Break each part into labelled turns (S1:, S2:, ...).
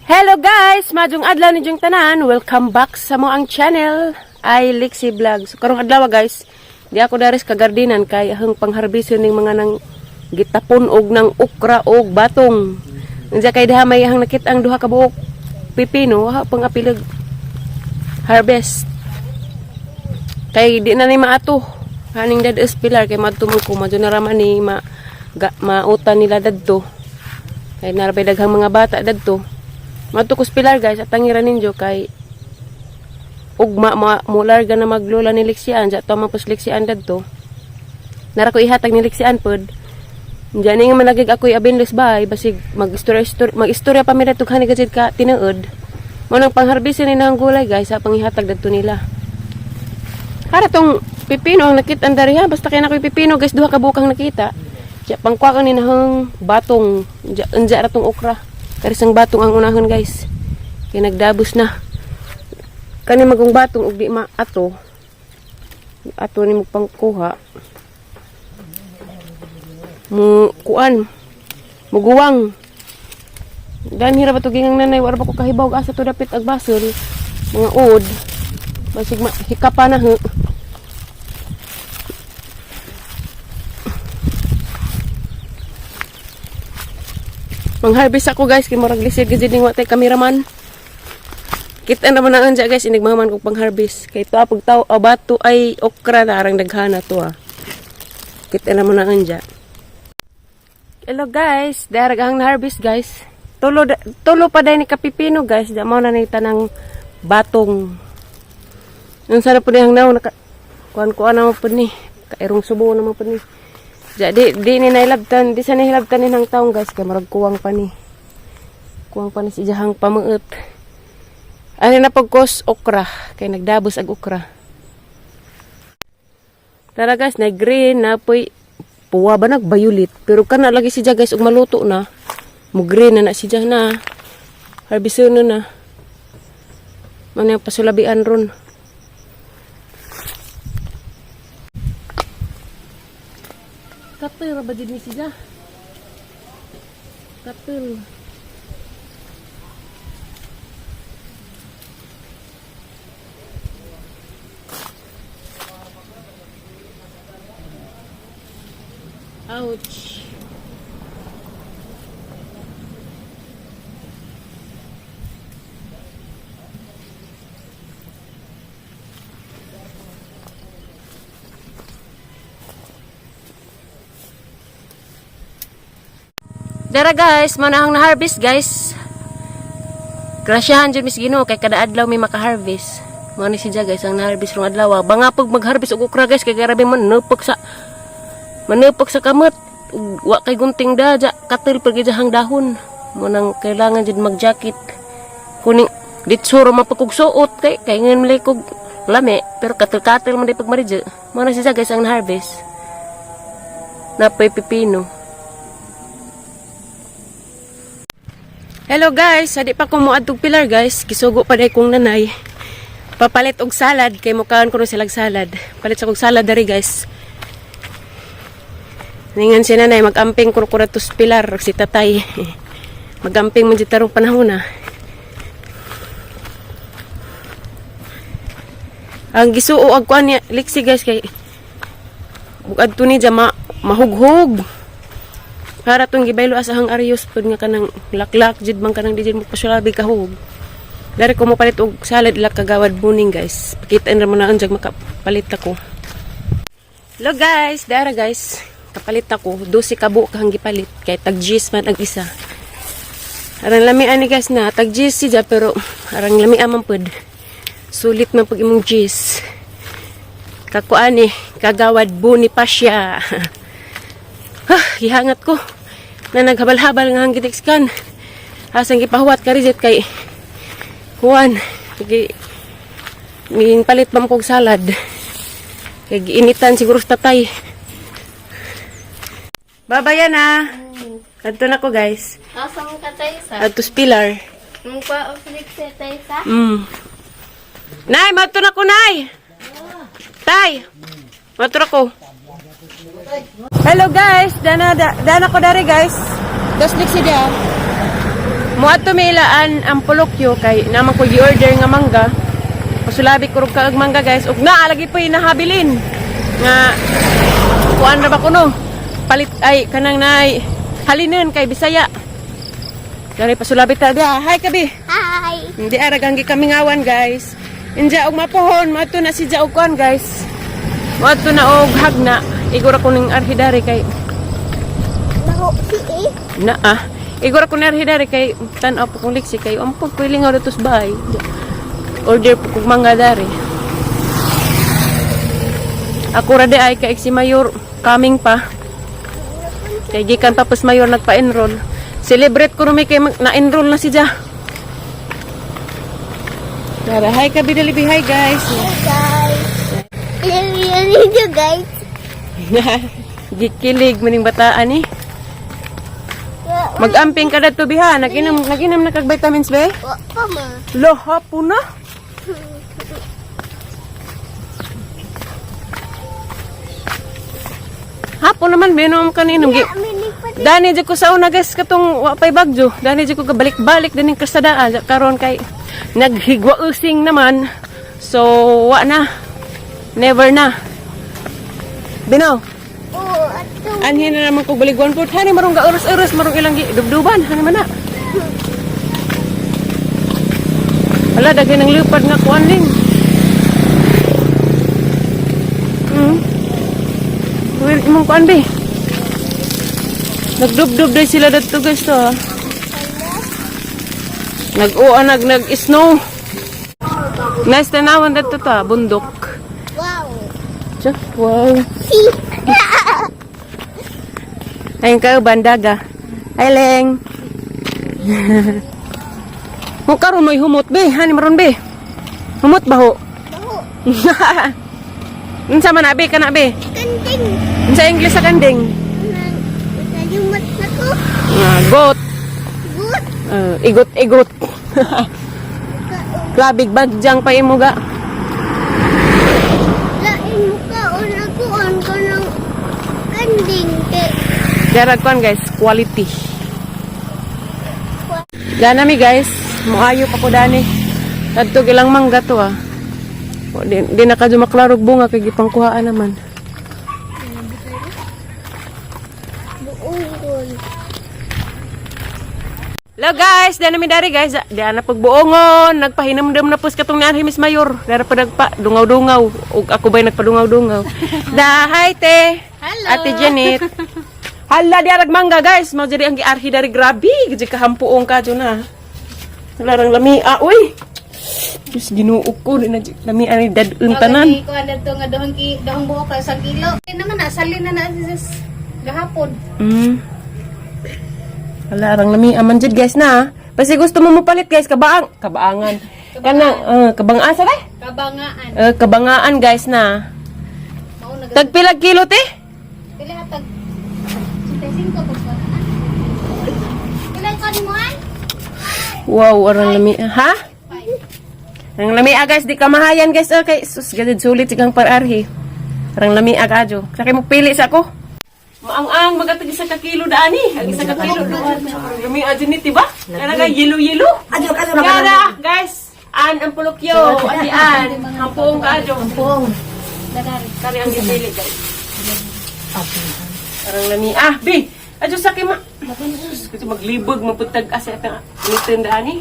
S1: Hello guys! Maayong adlaw ninyong tanan. Welcome back sa mo ang channel ay Lixie Vlog. So karong adlaw guys, di ako daris kagardinan kay ahang pangharbisin ning mga nang gitapon og nang okra og batong. Unsa kay diha may ahang nakita ang duha ka buok pipino, ha pang apilag harvest. Kay di na ni maato. Haning dad-es pilar kay madto man ko madyo na raman ni ma ga, mautan nila dadto. Kay narabay daghang mga bata dadto. Madto ko sa pilar guys at tangira ninyo kay ugma ma, mularga na maglola ni Lixian ja to man pus Lixian dadto. Nara ko ihatag ni Lixian pod. Diyan nga managig ako abinlos bay basig mag-istorya mag-istorya pa mi dadto hani gajid ka tinuod. Mo nang pangharbisin ni nang gulay guys sa panghihatag dadto nila. Hara tong pipino ang nakita ang dari ha. Basta kaya na ko'y pipino guys, duha ka bukang nakita. Diya, pangkuha ka ni nahang batong. Diya, unja ra tong okra. Karisang batong ang unahon guys. Kaya nagdabos na. Kani magong batong ug di ma ato. Ato ni mo pangkuha. Mu kuan. Muguwang. Dan hira ba to gingang nanay wala ba ko kahibaw asa to dapit ag basol. Mga ud. Basig ma hikapa na ha. Mangharvest ako guys kay murag lisod gid ning wa tay cameraman. Kita na mo na unja guys inigmaman kog pangharvest. Kay to pag taw bato ay okra na arang daghana to ah. Kita na mo na unja. Hello guys, darag ang harvest guys. Tulo tulo pa day ni kapipino guys, da mao na ni tanang batong. Unsa na pud ang naw naka kuan-kuan na mo pud ni. Kairong subo na mo pud ni. Di, di ni nailabtan, di sa nahilabtan ni ng taong guys, kay murag kuwang pa ni. Kuwang pa ni si iyahang pamuot. Ano na pagkos okra, kay nagdabos ag okra. Tara guys, na green na poy puwa ba nag violet. Pero kana lagi siya guys ug maluto na. Mo green na na siya na. Harvest na na. Ano yung pasulabian ron. Katil ra ba jud ni siya? Katil. Ouch. Dara guys, manahang na-harvest guys. Grasyahan dyan Miss Ginoo kay kada adlaw may maka-harvest. Mao ni siya guys ang na-harvest rong adlaw. Banga pag mag-harvest og okra guys kay grabe man manupok sa kamot. Ug wa kay gunting da ja katil pag hang dahon. Mo nang kailangan jud mag-jacket. Kuning ditsuro mapakugsuot kay kay ngan malay kog lami pero katil-katil man di pag maridyo. Mao na siya guys ang na-harvest. Napay pipino. Hello guys, adi pa ko moadtog pilar guys. Gisugo pa day kong nanay. Papalit og salad kay mukaon ko silag salad. Palit sa kog salad dari guys. Ningan si nanay magamping ko ko tos pilar og si tatay. Magamping man jud tarong panahon na. Ang gisuo ag kuan niya liksi guys kay bugad to ni ma mahughug. Para tong gibaylo asa hang aryos pud nga kanang laklak jud man kanang di jud mo pasulabi kahug. Dari ko mo palit og salad ila kagawad buning guys. Pakita ra mo na anjag makapalit ako. Hello guys, dara guys. Kapalit ako, 12 ka buok ang gipalit kay tag G's man ang isa. Arang lami ani guys na tag G's siya pero arang lami man pud. Sulit man pag imong G's. Kakuan eh, kagawad buni pa siya. Ha, gihangat ko. Na naghabal-habal nga ang gitikskan. Asang gipahuwat ka rizit kay kuan. Gi ming palit pa mo kog salad. Kay giinitan siguro sa tatay. Babaya na. Adto na ko guys.
S2: Asa mo ka Taysa?
S1: Adto sa pilar.
S2: Nung pa oflik sa Taysa?
S1: Nay, madto na ko nay. Tay. Madto na ko. Hello guys, dana da, dana ko dari guys. Dos lik siya. Moadto mi ilaan ang pulokyo kay naman ko gi-order nga mangga. Pasulabi ko rog kaag mangga, guys. Ug naa lagi po nahabilin nga kuan ra ba kuno? Palit ay kanang nay halinon kay Bisaya. Dari pasulabi ta dia. Hi, kabi.
S2: Hi!
S1: Hindi aragang gikamingawan, guys. Inja og mapuhon, moadto na si Ja og kuan, guys. Moadto na og hagna. Igora ko ning arhidari kay
S2: Baho si eh.
S1: na ah. Igora ko ning arhidari kay tan-aw po kong liksi kay ampog ko ilingaw dito sa bahay. Order po kog mangga dari. Ako ra di ay kay si Mayor coming pa. Kay gikan tapos Mayor nagpa-enroll. Celebrate ko rumi kay na-enroll na si Ja. Tara, hi kabidalibi, hi guys.
S2: Hi guys! Alam niyo guys.
S1: Gikilig maning bataan eh. Mag-amping ka dadto biha, naginom na kag vitamins be?
S2: Wa pa ma.
S1: Lo hapon na. Hapon naman binom kaninom. Dani jud ko sa una, guys, katong wa pay bagyo. Dani jud ko kabalik-balik dining kasadaan karon kay naghigwa-using naman. So wa na. Never na. Bino.
S2: Oo, ato.
S1: Anhin na naman ko balig 1/4. Hani marong ga oras-oras marong ilang dubduban. Hani man na. Hala, daghan ng lupad nga kuan ling. Well, imong kuan be. Nagdubdub day sila dadto, guys, to ha. Nag-uan nag nag snow. Nice tanawan dadto to ha, bundok.
S2: Wow.
S1: Tiyak, wow.
S2: Si.
S1: Ayun kayo, bandaga. Ay, Leng. Mo karon may humot be. Hani maron be. Humot ba ho?
S2: Baho.
S1: Unsa man abi kana be?
S2: Kanding.
S1: Unsa English sa kanding?
S2: Nagayumat na ko.
S1: Ah, goat.
S2: Good.
S1: Igot igot. Grabe bagyang pa imo ga.
S2: Lain mo ka o nakuan ko ng kanding. Kay
S1: Darag kuan, guys, quality. Dana mi, guys, moayo pa ko dani. Adto ilang mangga to ah. O, di na kadyo maklarog bunga kay gipangkuhaan naman.
S2: Buong.
S1: Hello guys, dana mi dari, guys. Di ana pagbuongon, nagpahinamdam na pus katong ni Miss Mayor. Dara pa nagpa dungaw-dungaw ug ako bay nagpadungaw-dungaw. Da hi te.
S2: Hello.
S1: Ate Janet. Hala di arag mangga, guys. Mao diri ang giarhi dari, grabe, gid kahampuong ka na. Larang lami ah, uy. Diyos, Ginoo ko di na lami ani dadun tanan.
S3: Ko ano to nga duhang ki duhang buok ka sa kilo. Di naman na salin na na sis gahapon.
S1: Hala arang lami aman jud, guys, na. Basta gusto mo mopalit, guys, kabaang kabaangan. Kanang kabang-asa ba?
S3: Kabangaan.
S1: Kabangaan, guys, na.
S3: Mao na
S1: Tagpilag kilo te?
S3: pila hatag 85 ko pa. Pila ko ni mo an?
S1: Wow, arang lami. Ha? Arang lami ah, guys, di ka mahayan, guys. Okay, sus gadid sulit sigang pararhi. Arang lami ah kadyo. Sa kay mo pili sa ako. Maang-ang magatag isa ka kilo daani. Ang isa ka kilo doon. Arang lami ah ni, diba? Kana ka yelo-yelo.
S4: Adyo ka na.
S1: Kada, guys. An ang pulokyo, ati an. Hampuong kaadyo.
S4: Hampuong.
S3: Dadari.
S1: Kani ang gipili, guys. Arang lami ah, bi. Adyo sa kay ma. Sus, kasi maglibog maputag asa atang nitin daani.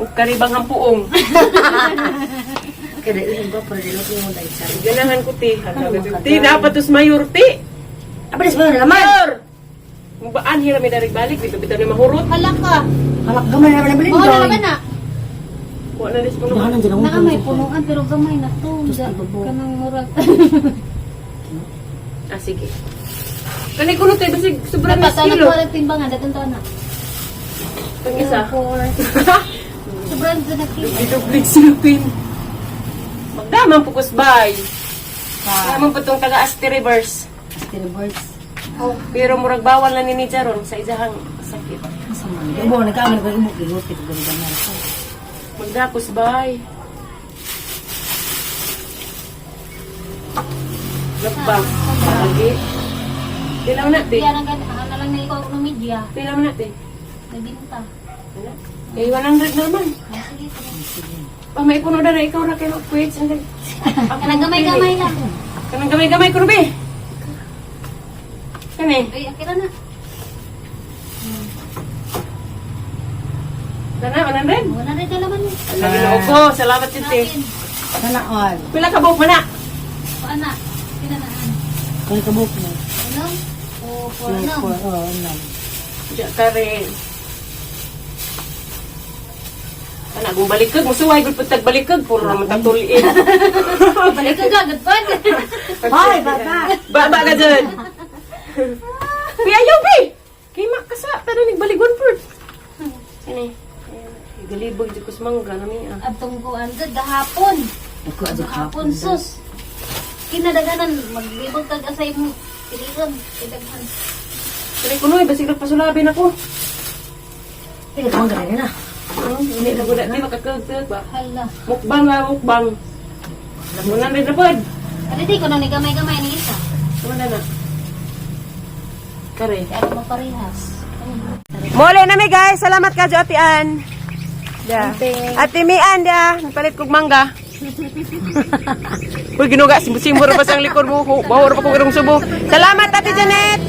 S1: Ug karibang hampuong.
S4: Kada iyon ba para dili mo dai sa.
S1: Ganahan ko ti. Ti dapat tos mayor ti.
S4: Apa des mo laman?
S1: Mayor. Mubaan hira mi darig balik dito bitaw ni mahurot.
S3: Hala ka.
S4: Halak gamay na bilin
S3: Mao na laman na.
S1: Wa na dis kuno.
S4: Dahanan dyan
S3: Naa may punuan pero gamay na to. Kanang murag.
S1: Ah, sige. Kani kuno te basig sobrang
S3: Dapat
S1: kilo.
S3: ano ko timbangan datong taon na.
S1: Kang isa.
S3: Four. Sobrang na kilo.
S1: Didublig silupin. Magdamang pukos bay. Damang po tong taga Asti Rivers.
S4: Birds.
S1: Oh, pero murag bawal na ni Jaron sa isahang sakit.
S4: Asa man. Ubo na ka man ko ubo giluti ko gani.
S1: Magdakos bay. Lakbang. Lagi. Pilaw na, te.
S3: Kaya nang na lang na ikaw ng media.
S1: Pilaw na, te.
S3: Nabinta.
S1: Eh, 100 naman. Pa, may puno na na ikaw na kayo mag-quits.
S3: Kanang gamay-gamay lang.
S1: Kanang gamay-gamay ko be. Kani?
S3: Ay, akira na.
S1: Kana, 100?
S3: 100 na laman.
S1: Ang ginoo ko. Salamat, Tite.
S3: Akin.
S4: Sana all.
S1: Pila ka buok man na?
S3: Paana? Pinanaan.
S4: Kung kabuk mo.
S3: Ano? O, four na.
S4: Four, oh, ano.
S1: Diya ka rin. Kana, kung balikag, musuway, gud pud tag balikag, puro naman tag tuliin.
S3: Balik ka gagad pa.
S4: Hoy, baba!
S1: Baba ka dyan! Pi, ayaw, pi! Kay makasa, tara nagbaligon po. Ano eh? Galibog di ko sa mangga, nami ah.
S3: Atong kuan gud gahapon.
S4: Ako, adto
S3: Gahapon sus. Kinadaganan maglibog kag asay mo. Piligon, kidaghan.
S1: Tara ko noy, basig nagpasulabin ako.
S4: Pila ka mangga na.
S1: Hindi na gula, di makakagtag ba?
S3: Hala.
S1: Mukbang ba, mukbang. 100 na pod.
S3: Pwede ko na ni gamay-gamay ni isa.
S1: Wala na. Kare.
S3: Kaya mo parehas.
S1: Mole na mi guys, salamat ka Ate Ann. Da. Ate Mian da, nagpalit kog mangga. Uy, ginuga, simbo-simbo ra pa sa likod mo. Baho ra pa kog irong subo. Salamat Ate Janet.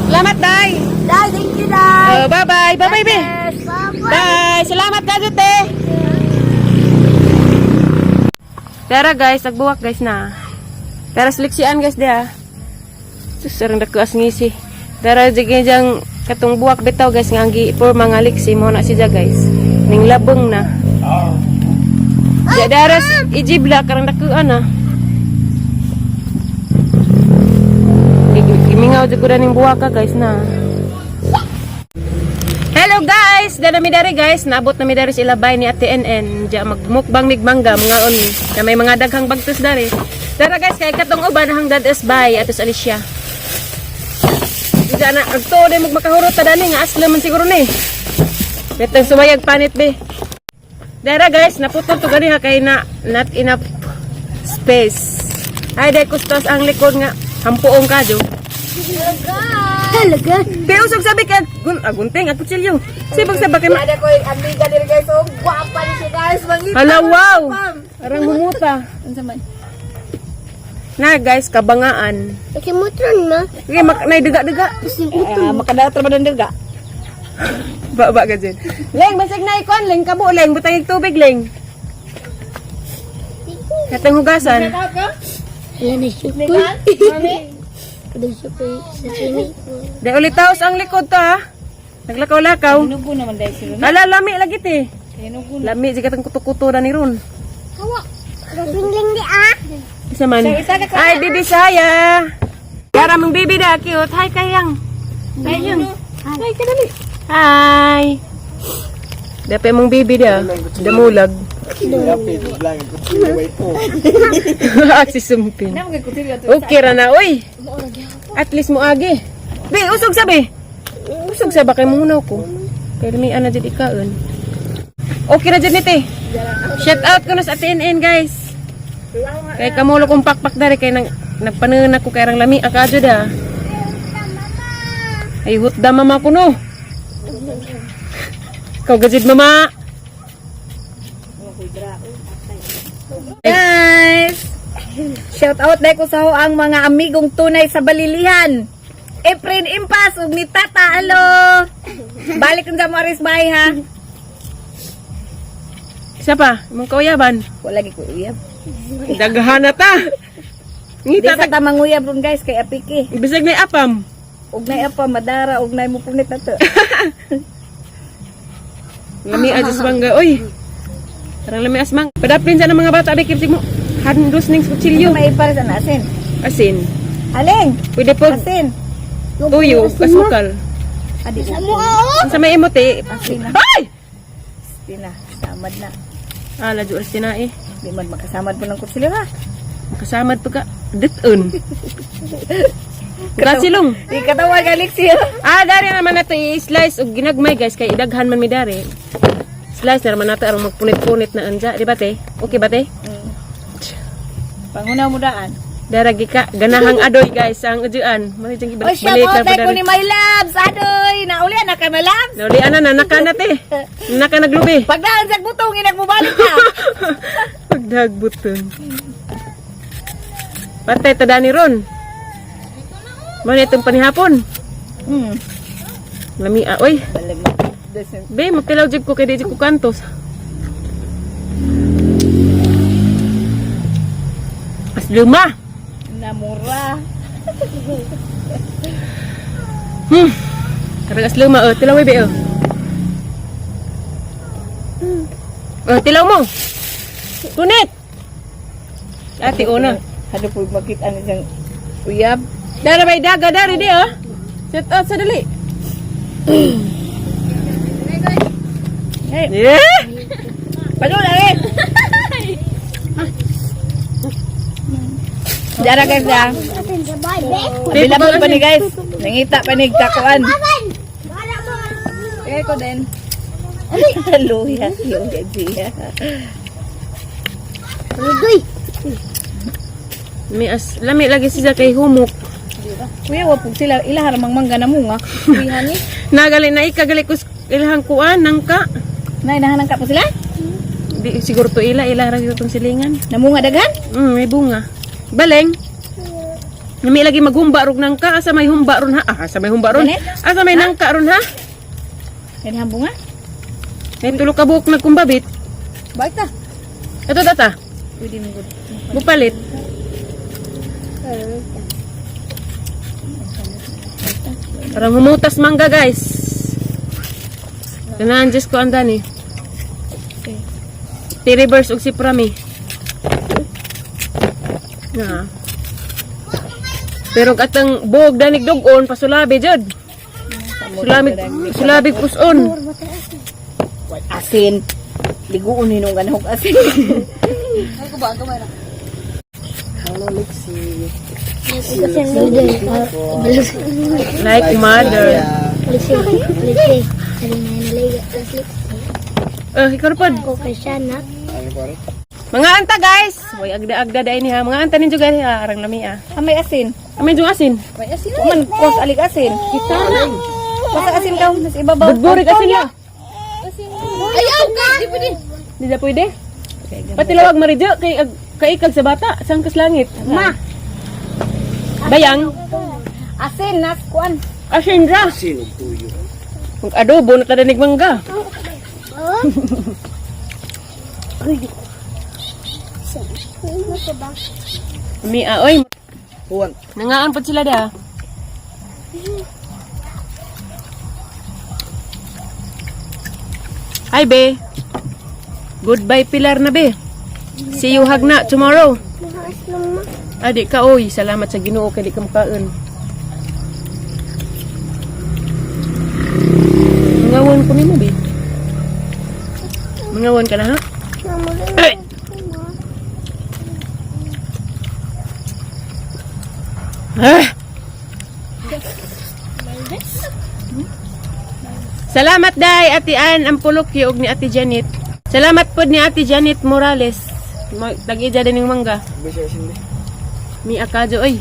S1: Salamat Day.
S2: Dai, thank you, Dai.
S1: Bye-bye. Bye-bye, be.
S2: Bye-bye.
S1: Bye. Salamat ka Ate. Tara guys, nagbuwak guys na. Tara sliksian guys dia. Sus, sarang dakuas ngisi. Tara jigin jang katong buwak bitaw guys nga ang gi for mga liksi mo na siya guys. Ning labong na. Ja daras ijibla karang dakuan na. Gimingaw jud ko na ning buwak ka guys na. Hello guys! Dara mi dari guys, naabot na mi dari sa ilabay ni Ate NN. Diya magmukbang migmangga mga on na may mga daghang bagtos dari. Tara guys, kay katong uban hang dadas bay atos Alicia. Diya na agto day mag makahurot ta dani nga asla man siguro ni. Betang sumayag panit be. Dara guys, naputol to gani ha kay na not enough space. Ay day kustos ang likod nga hampuong kadyo.
S2: Talaga?
S1: Pero usog sabi ka, gun, gunting, at kutsilyo. Sibag sa bakit ma...
S4: Ada ko yung amiga nila guys. Oh, gwapa ni siya guys. Mangita.
S1: Hala, wow! Parang humuta. Na guys, kabangaan.
S2: Nakimutron ma.
S1: Okay, mak nay duga-duga.
S4: Ah, makadala trabaho ng duga.
S1: Ba ba ka dyan. Leng, basig na ikon, leng kabo, leng, butang ig tubig, leng. Katang hugasan.
S2: Wala na siya po. Wala siya po sa swimming pool.
S1: Dahil ulit taos ang likod to ha. Naglakaw-lakaw.
S4: Tinugo naman dahil sila.
S1: Hala, lami lagi te.
S4: Tinugo.
S1: Lami, sige katang kuto-kuto na ni Ron.
S2: Hawa. Kasingling di ah.
S1: Isa man. Ay, bibi saya. Yara mong bibi da, cute. Hi, kayang. Kayang. Hi, kadali. Hi. Dapat mong bibi da. Damulag. Aksi sumpin. Okay ra na, oy. At least mo agi. Be, usog sabi. Usog sa ba kay muhunaw ko. Pero may ana jud ikaon. Okay ra jud ni te. Shout out ko na sa TNN guys. Kay kamulo kong pakpak dari kay nang nagpanunak ko kay rang lami akadyo da. Ay hutda mama ko no. Ikaw gajid mama.
S5: Guys! Shout out dahil ko sa ang mga amigong tunay sa Balilihan. Efren Impas ug ni Tata alo. Balik sa mo aris bay ha.
S1: Isa pa, imong kauyaban.
S5: Wala gi ko uyab.
S1: Daghan na ta.
S5: Di
S1: Ngita
S5: sa
S1: ta.
S5: ta manguyab ron guys kay apiki.
S1: Bisag na apam.
S5: Ug nay apa madara ug nay mupunit na to.
S1: Lami ajas mangga oy. Tarang lami as mang. Padaplin sa ng mga bata abi kibsig mo. Handos ning kutsilyo.
S5: May para sa asin.
S1: Asin.
S5: Aling,
S1: Pwede po
S5: asin.
S1: tuyo, asukal.
S5: Adi
S1: Sa may emote.
S5: Asin na.
S1: Ay!
S5: Tina, samad na.
S1: Ah, ladyo alas na eh.
S5: Di man makasamad po ng kutsilyo ha.
S1: Makasamad pa ka. Ditun. Grasilong.
S5: Di katawa galik siya.
S1: Ah, dari naman nato i-slice og ginagmay guys kay idaghan man mi dari. Slice na naman nato aron magpunit-punit na anja, di ba te? Okay ba te?
S5: Pangunaw mo daan.
S1: Daragi ka ganahang adoy guys ang ujuan. Mo ni
S5: Oy,
S1: ibalik
S5: shout
S1: balik
S5: out ko ni My Loves. Adoy, naulian na kay My Loves.
S1: Naulian na naka na te. Naka naglubi.
S5: Pagdaan sa butong, inagmubalik ka.
S1: Pagdagbuton. Patay ta dani ron. Mo ni itong panihapon. Lami ah, oy. Be, magtilaw jud ko kay di jud ko kantos. As luma.
S5: Namura.
S1: Karang as luma oh, tilaw be oh. Oh, tilaw mo. Tunit. Ate una.
S5: Hado po makita ni siyang uyab.
S1: Dara may daga dari di oh. Set out sa dali.
S5: Hey.
S1: Yeah.
S5: Padula eh. Dara guys ah. Available pa ni guys. Nangita pa ni kakuan. Eh ko din. Luya, luya siya.
S2: Rudoy.
S1: May as lami lagi siya kay humok.
S5: Kuya, wa pug sila ilaha ramang mangga na munga. Kuya ni.
S1: Nagali na ikagali ko ilahang kuan nangka.
S5: Nay nahanang ka po sila?
S1: Di siguro to ila ila ra gyud tong silingan.
S5: Namunga daghan?
S1: May bunga. Baleng. Nami lagi maghumba rog nangka asa may humba ron ha? Ah, asa may humba ron?
S5: Gani?
S1: Asa may nangka ron ha?
S5: Ganihang bunga?
S1: May tulo ka buok nagkumbabit.
S5: Balik ta.
S1: Ito tata,
S5: Pwede mo gud.
S1: bupalit. Parang humutas mangga guys. Ganahan Diyos ko ang dani. Ti-reverse og si Prami. Na. Pero katang buog danig dugon pasulabi jud. Sulabig sulabig puson.
S5: Asin. Liguon hinong ganahog asin.
S1: Like mother.
S2: Liksi. Liksi. Sabi na naliga. Liksi.
S1: Eh, ikaw pod.
S2: Ko kay siya na.
S1: Mga anta guys. Way agda-agda dai ni ha. Mga anta ninyo guys ha, arang lami ah.
S5: Ah, may asin.
S1: Amin yung asin.
S5: May asin. Man, kos alik asin. Kita na. Kos asin ka, nas ibabaw.
S1: Budburik asin ya.
S3: Ayaw ka! Di pwede.
S1: Di na pwede. Pati lawag maridyo kay ag, kaikag sa bata sangkas langit. Ma. Bayang
S5: Asin nas kuan.
S1: asin ra.
S6: Asin ug tuyo.
S1: Kung adobo na kadanig mangga. Mi ah, oy.
S6: Huwan.
S1: Nangaan pod sila da. Hi be. Goodbye Pilar na be. See you hagna tomorrow. Adi ka oy, salamat sa Ginoo kay di ka makaon. Mangawon ko nimo be. Mangawon ka na ha? Ay! Ah! Salamat day Ate Ann Ampulokyo ug ni Ate Janet. Salamat pod ni Ate Janet Morales. Tag-ija din ng mangga.
S6: Bisa asin be.
S1: Mi akajo oy.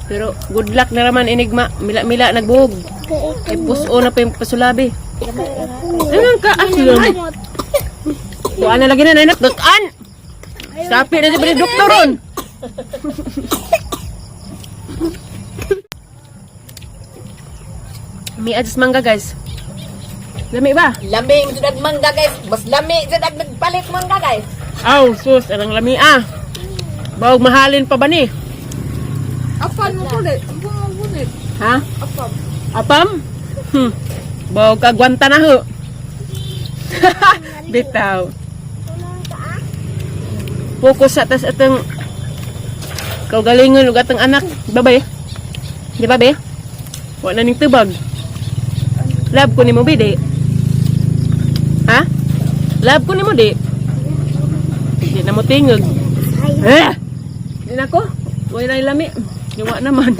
S1: Pero good luck na raman enigma. Mila-mila nagbuhog. Ay puso na pa yung pasulabi. Ano ka aslom? Kuan na lagi na nanak dukan. Sapi na si doktor ron. Mi adjust mangga guys. Lami ba?
S5: Lami jud ag mangga guys. Mas lami jud ag nagpalit mangga guys.
S1: Aw, sus, anang lami ah. Bawag mahalin pa ba ni?
S4: Apan mo kulit. Apan mo kulit.
S1: Ha? Apam. Apam? Bawag kagwanta na ho. Bitaw. Focus sa tas atong kaugalingon ug atong anak. Babay. Di ba be? Wa na ning tubag. Love ko nimo be di. Ha? Love ko nimo di. Di na mo tingog. Eh! Di na ko. Wala na lami. Yawa naman.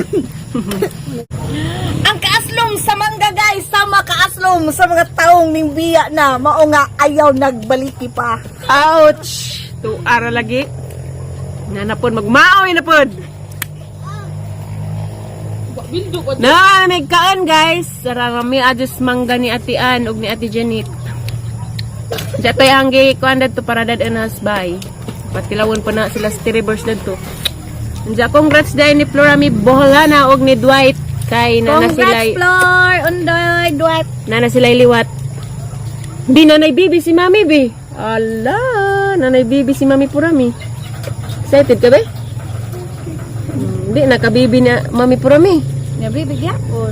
S5: Ang kaaslom sa mangga guys, sama kaaslom sa mga taong nimbiya na mao nga ayaw nagbaliki pa.
S1: Ouch! Tuara lagi. Nanapon magmaoy na pod.
S4: Bildo ko.
S1: Na may kaan guys. Sarami adjust mangga ni Ate Ann ug ni Ate Janet. Jatoy ang gi kuan dadto para dad anas bay. Patilawon pa na sila sa Rivers dadto. Anja congrats dai ni Florami Boholana ug ni Dwight kay nana sila
S5: Congrats, Flor! Undoy, Dwight!
S1: nana sila liwat. Di nanay bibi si Mami bi. Ala, nanay bibi si Mami Purami. Excited ka be? Di nakabibi na Mami Purami.
S5: Nabibigyan po.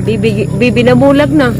S1: Bibi, bibi na bulag na.